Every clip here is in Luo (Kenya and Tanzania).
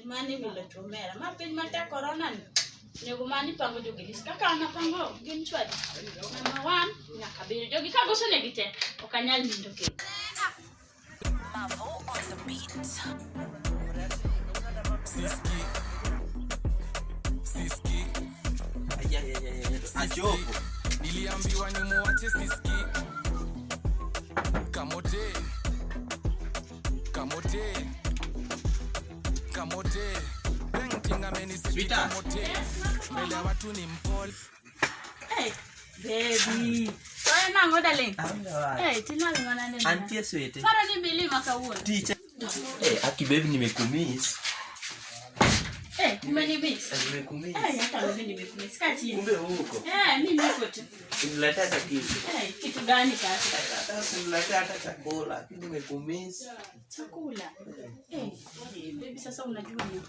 Mani wilo chuo mera. Ma piny matek corona ni. Onego mani pango jogi list. Kaka an apango gin chwadi. Namba 1 nyaka abiriyo. Jogi kagocho negi te, ok anyal nindo kendo. Mavo on the beat. Siski. Siski. Achopo. Niliambiwa nimuache Siski. Kamote. Kamote. Kamote. Painting amenisiti Sweetheart. kamote. Mbele ya watu ni mpole. Hey, baby. Toye nang'o darling? Hey, tinwang'o mana neno. Antie swete. Paro ni bilima kawuono. Ticha. Eh, aki baby nimekumiss. Eh, umenimiss. Eh, Nimekumiss. Eh, hata mimi nimekumiss. Kaa chini. Kumbe huko. Eh, mimi niko tu. Uniletea hata kitu. Eh, kitu gani sasa? Hata usiniletee hata chakula. Lakini nimekumiss. Chakula. Eh, baby sasa unajua ni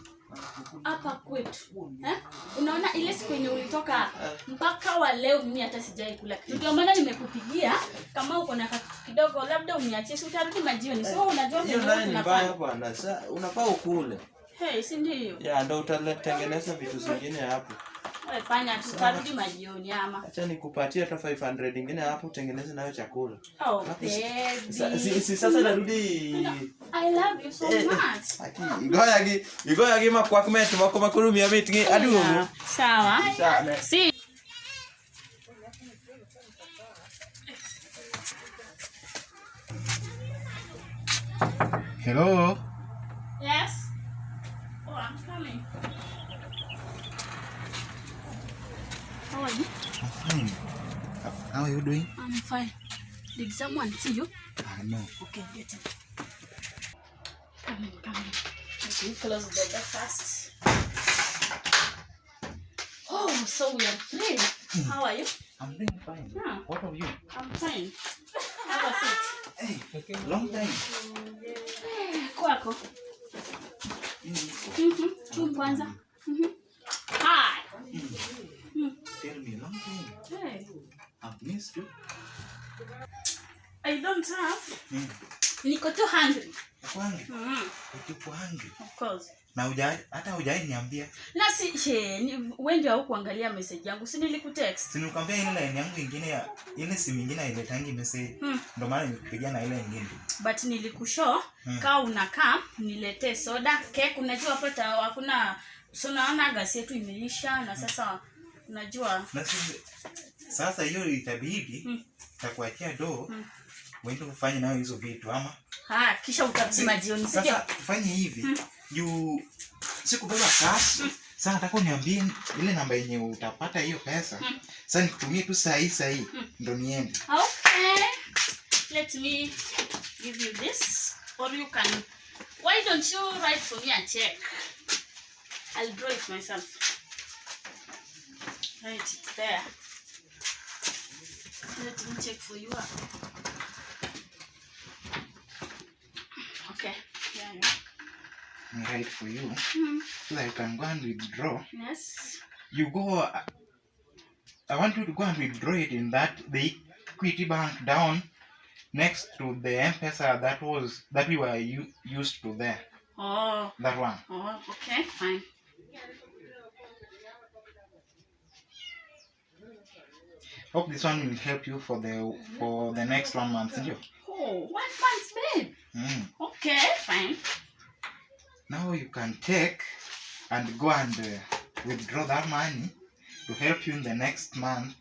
hapa kwetu. Eh? Unaona ile siku yenye ulitoka mpaka wa leo mimi hata sijai kula kitu. Ndio maana nimekupigia kama uko na kitu kidogo labda uniachie si utarudi majioni. So unajua Hiyo venye nayo ni mbaya tunafanya. bwana. Sasa unafaa ukule. Hey, si ndio? Ya ndo utatengeneza vitu zingine hapo. Wewe fanya tu utarudi majioni ama. Acha nikupatie hata 500 ingine hapo utengeneze nayo chakula. Oh, Alafu baby. si sasa narudi I love you so Eh, eh. much. Aki igoya gi igoya gi makwak met moko makoro miya mit gi aduogo. Sawa. Sawa. Si Hello. Yes. Oh, I'm coming. How are you? I'm fine. How are you doing? I'm fine. Did someone see you? Ah, no. Okay, get in. Come in, come in. Let me close the door first. Oh, so we are free. How are you? I'm doing fine. Yeah. What of you? I'm fine. Have a seat. Hey, long time. Kwako. Mhm. Chum kwanza. Mhm. Hi. Tell me, long time. Hey. I've missed you. I don't have. Mm. Niko too hungry. Uko hungry? Mm, Uko hungry? of course. Na hata hujai niambia. Na si she, wewe ndio haukuangalia message yangu. Si nilikutext. Si nilikwambia ile line yangu ingine ya ile simu ingine hailetangi message. Mm. Ndio maana nilikupigia na ile ingine. But nilikushow Mm. kaa unakaa niletee soda, cake. Unajua hapa hakuna, so naona gasi yetu imeisha na sasa unajua Na sasa hiyo itabidi takuachia do uende ufanye nayo hizo vitu ama ha, kisha utarudi majioni, si ndio? Sasa tufanye hivi juu sikubeba cash. Sasa nataka uniambie ile namba yenye utapata hiyo pesa. Sasa nikutumie tu saa hii saa hii ndo niende. Okay. Let me give you this or you can, why don't you write for me a check? I'll draw it myself. Write it there. Let me check for you. Okay. Yeah, yeah. Write for you so that you can go and withdraw. Yes. You go, I want you to go and withdraw it in that the Equity Bank down next to the M-Pesa that we were used to there. Oh. That one. Oh, okay, fine. Hope this one will help you for the next 1 month, sindio? Oh, 1 month, babe. Okay, fine. Now you can take and go and withdraw that money to help you in the next month.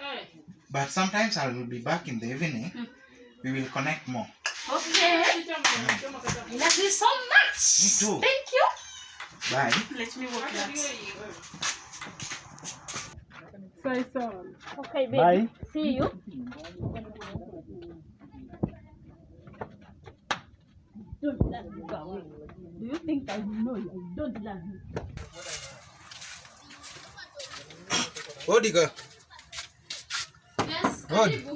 Hey. But sometimes I will be back in the evening. We will connect more. Okay. I love you so much. Me too. Thank you. Bye. Let me work that. Okay, baby. Bye. See you. Don't love you, go away. Do you think I know you? I don't love you. Odika. Yes, Odi. karibu.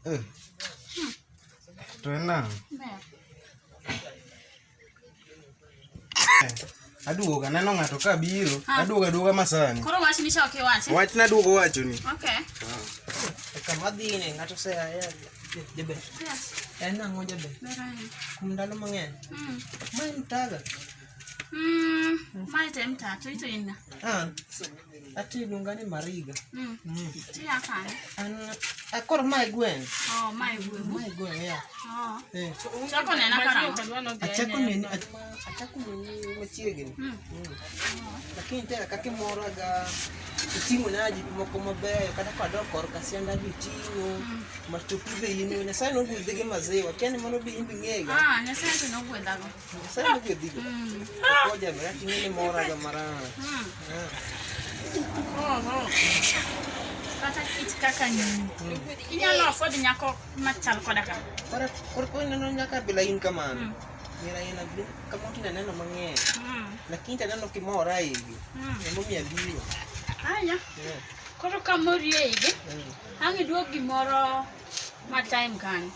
Eh. To nang. Ber. Aduogo aneno ng'ato ka biro, Ah. aduogo aduoga masani. Koro wach ni cha ok iwachi? Wach naduogo wacho ni. Okay. Kama dhine ng'ato osea jaber. Yes. En ang'o jaber? Ber ahinya. Kuom ndalo mang'eny. Ma en taga. Mae to mtatu ito ina. An ati iluonga ni Mariga. Tiya kanye? An akoro mae gweng'. Oh, mae gweng'. Mae gweng', ya. Oh. Eh. Chako nena karang'o? Achako neni machiegni. Lakini tena kaka imoraga iting'o na gik moko mabeyo kata kwadok korka sianda be iting'o matopi be in Nyasaye nogwedhi gi maziwa kia ni mano be in be ing'ega. Ah, Nyasaye to nogwedhago. Nyasaye nogwedhigo. Koja ber ating'o ni moraga marach. Oh. Kata kit kaka nyini. Inyalo afford nyako machal koda ka. Koro koro ineno nyaka bila in kamano. Nyira ina kama tinde aneno mang'eny. Lakini taneno kimora igi. Emomiyo abiro. Aya. Koro kamori e igi, ang' iduog gimoro ma time kanyo.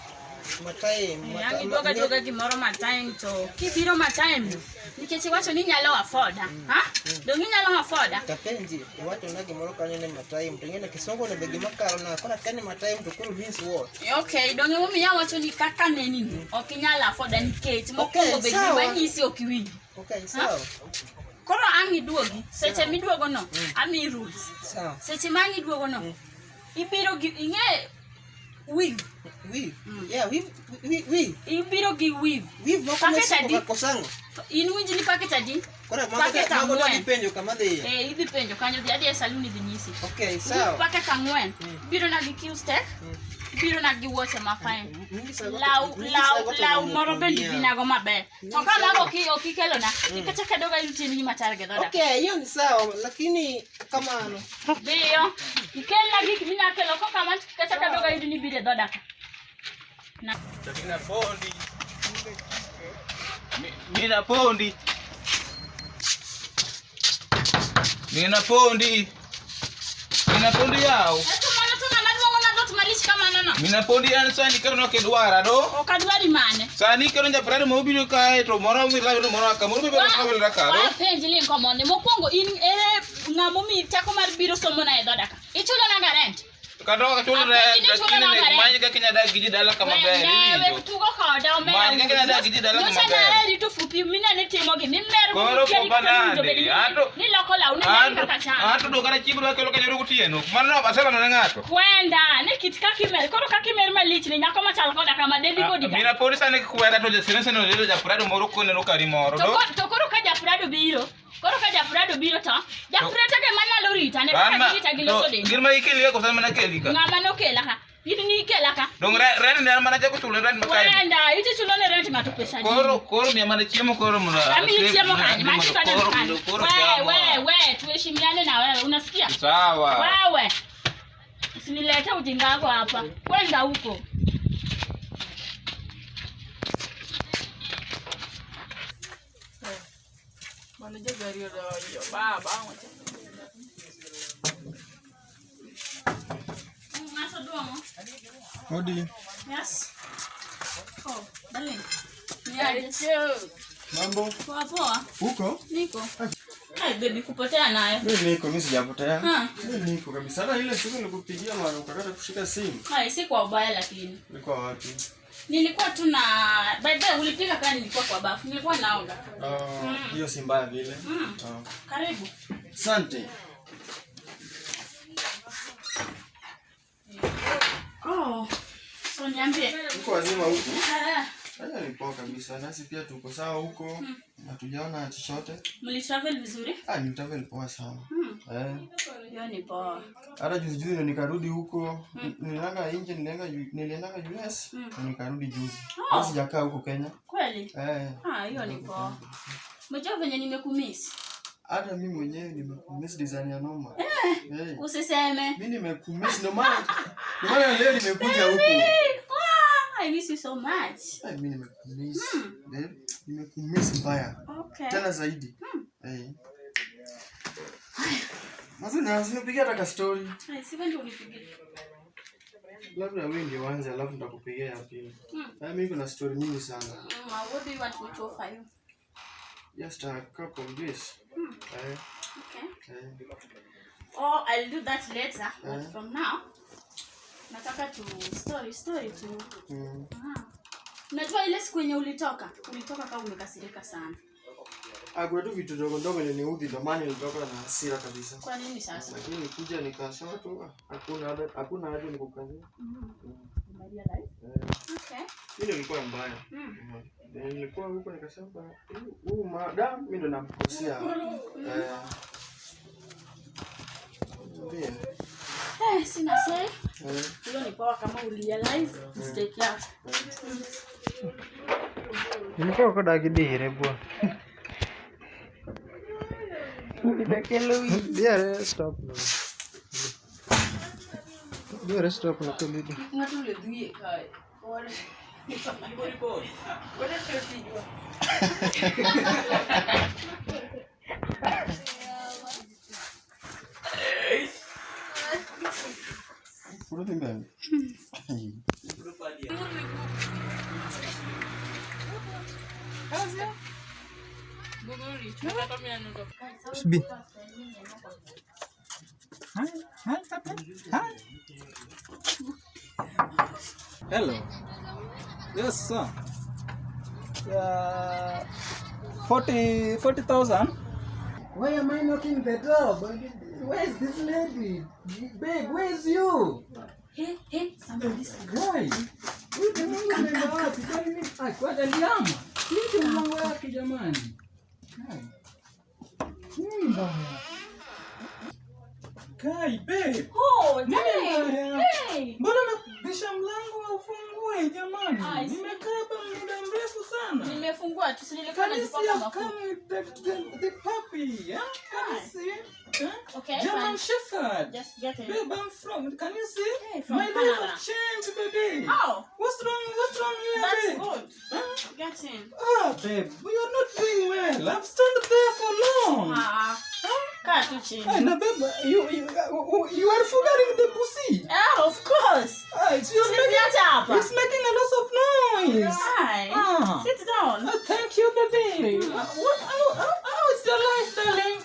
Ma time. Ang' iduog aduoga gimoro ma time to kibiro ma time no, nikech iwacho ni inyalo afforda. Ha? Dong' inyalo afforda? Tapenji, iwacho na gimoro kanyo ni ma time to ing'e ni kisungu no be gima kalo na koro akia ni ma time to koro means what? Okay, dong' emomiyo awacho ni kaka neni ni, ok inyal afforda nikech mokwongo be gima anyisi ok iwinji. Okay, sawa. Koro ang' iduogi, seche miduogo no, amiyi rules. Sawa. Seche ma ang' iduogo no, ibiro gi ing'e weave. Weave? Yeah, weave, weave. Ibiro gi weave. Weave moko Packet mosuko adi? ka kosango. In winj ni packet adi? Koro Packet mago ang'wen. dhi penjo kama dhiye. Eh, idhi penjo kanyo dhi adhi e saloon idhi nyisi. Okay, sawa. Packet ang'wen. Biro na gi Q-stack. Biro na gi wuoche ma fine. Law moro bende binago maber. To ka mago ok ikelona, nikech adoga yudo tiendi matar gi dhoda. Okay, hiyo ni sawa, lakini kamano. Dhiyo. Ikelna gik minya kelo koka kamano nikech adoga yudo ni biro e dhoda ka. Mina pondi. Mina pondi. Mina pondi. Mina pondi yao. Eto mano to ng'ama duong'o na dhot malich kamano no. Mina pondi an sani koro nok idwara do. Ok adwari mane. Sani koro japrado mobiro kae to moro milawiro moro ka moro biro kawil raka do. Wapenji ling komonde. Mokwongo in ere ng'ama omiyi teko mar biro somo na e dhoda ka. Ichulo nanga rent. Kata ok achul rent, lakini nek many kaka inyalo dak gi ji dala kama ber, iwinjo. Wewe tugo koda omera. Many kaka inyalo dak gi ji dala kama Nyocha ber. naheri to fupi minene timo gi mimer Koro fupa nade? Ato Niloko law ni nani kaka cham. Ato do kata chiemo dwa kelo kanyo gotieno. Mano aselano ne ng'ato. Kwenda, ne kit kaka imer, koro kaka imer malich ni nyako machal koda kama dendi kodi ka. Mina podi sani kwera to jasene sene oledo japrado moro koneno kari moro To do. to koro ka japrado biro, to japrado ge manyalo rita ne kaka girita gi loso dendi. Gima ikeli ka kosa mana keli ka. Ng'ama nokela ka. In ni ikela ka. Dong rent ne an mana chako chulo rent ma kae. Kwenda, iti chulo ne rent ng'ato pesa adi? Koro miya mana chiemo koro mondo. Ami chiemo kanye, machi kanye kanye. Koro Wewe, tuheshimiane na wewe, unasikia? Sawa. Wewe. Usinilete ujinga wako hapa. Kwenda huko. Odi. Yes. Oh, darling. Niaje? Mambo. Poa poa. Uko? Niko. Ai baby kupotea nayo. Mimi niko, mimi sijapotea. Mimi niko kabisa. Hata ile siku nilikupigia mara ukakata kushika simu. Hai, si kwa ubaya lakini. Ulikuwa wapi? Nilikuwa tu na by the way ulipiga kani nilikuwa kwa bafu. Nilikuwa naoga. Hiyo si mbaya vile. Karibu. Asante. Oh. So niambie. Uko wazima huku? Haya ni poa kabisa. Nasi pia tuko sawa huko. Hatujaona chochote. Mlitravel vizuri? Ni travel poa sana. Hiyo ni poa. Hata juzi juzi ndo nikarudi huko. Nilienda nje, nilienda US na nikarudi juzi. Oh. Sijakaa huko Kenya. Kweli? Hiyo ni poa. Umejua venye nimekumiss? Hata mimi mwenyewe nimekumiss design ya noma. Usiseme. Mimi nimekumiss ndio maana leo nimekuja huku. I miss you so much. Mimi nimekumiss. Nimekumiss mbaya. Okay. Tena zaidi. Mazuri, usinipigie hata ka story. Sifa ndio unipigie. Labda wewe ndio uanze alafu nitakupigia ya pili. Mimi kuna story nyingi sana. What do you want me to offer you? Just a couple of days. Okay. Oh, I'll do that later. But from now, nataka tu story tu. Unajua ile siku yenye ulitoka kama umekasirika sana. Kuna tu vitu ndogo ndogo iliniudhi, ndio maana nilitoka na hasira kabisa. Kwa nini sasa? Lakini nikuja nikasema tu hakuna haja nikukazia. Umerealize? Okay. Mimi ndio nilikuwa mbaya. Nilikuwa huko nikasema huyu madam mimi ndo namkosea. Ndiyo. Sina say. Hiyo ni poa kama ulirealize mistake yako. Nilikuwa kwa dagidire bwa. Diare stop no. Diare stop no kulidi. Puro mbele. Bi. Hi. Hello. Yes, sir. 40,000. Why am I knocking the door? Where is this lady? Babe, where is you? Hey, hey, somebody. Why? Come. Niite mlango yake jamani. Nini mbaya? Kai, babe. Oh, Nini mbaya? Hey. Mbona unabisha mlango haufungue jamani? Nimekaa hapa muda mrefu sana. Nimefungua tu, si nilikuwa Can you see najipaka I've mafuta. come with the puppy? Yeah? Can you see? Huh? Okay, German fine. Shepherd. Just get it. Babe, I'm from. Can you see? Hey, from My life Canada. has changed, baby. Oh. What's wrong? What's wrong here, That's babe? good. Huh? Get in. Ah, babe, we are not doing well. I've stand there for long. Ah. Kaa tu chini. Hey, now, babe, you are figuring the pussy. Ah, of course. Ah, it's you're Sisi hata hapa. It's making a lot of noise. Hi. Ah. Sit down. Oh, thank you, baby. What? How is your life, darling?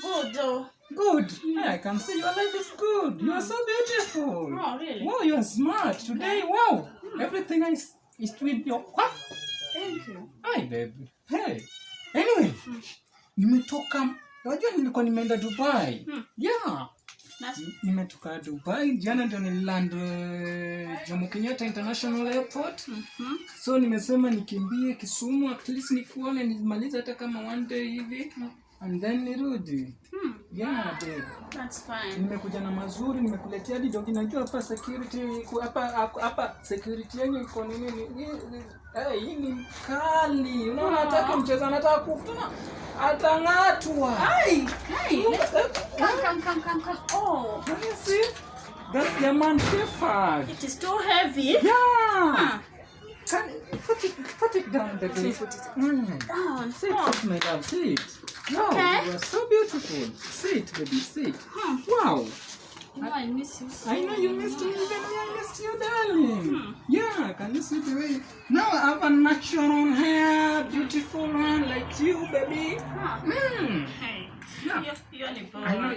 Good. Oh. Good. Yeah, I can see your life is good. You are so beautiful. Oh, really? Wow, you are smart today. Wow. Everything is with your. What? Thank you. Hi, baby. Hey. Anyway, nimetoka. Unajua nilikuwa nimeenda Dubai. Yeah. Nimetoka Dubai jana ndio nililand Jomo Kenyatta International Airport. So nimesema nikimbie Kisumu at least nikuone nimalize hata kama one day hivi and then nirudi. Yeah, babe. That's fine. Nimekuja na mazuri, nimekuletea hadi dogi. Najua hapa security hapa security yenu iko nini hii ni kali. Unaona hataki mchezo, anataka kutuna atang'atwa. Ai, hey, come. Oh. Can you see? That's German Shepherd. It is too heavy. Yeah. Huh. Can put it down, baby. Put it down. Sit, sit, my love, sit. Wow, Okay. you are so beautiful. Sit, baby, sit. Wow. You know I miss you so I know you missed me, even me, I missed you, darling. Yeah, can you see the way? Now I have a natural hair, beautiful one like you, baby. Huh. Mm. Hey. Yeah. You're the boy. I know.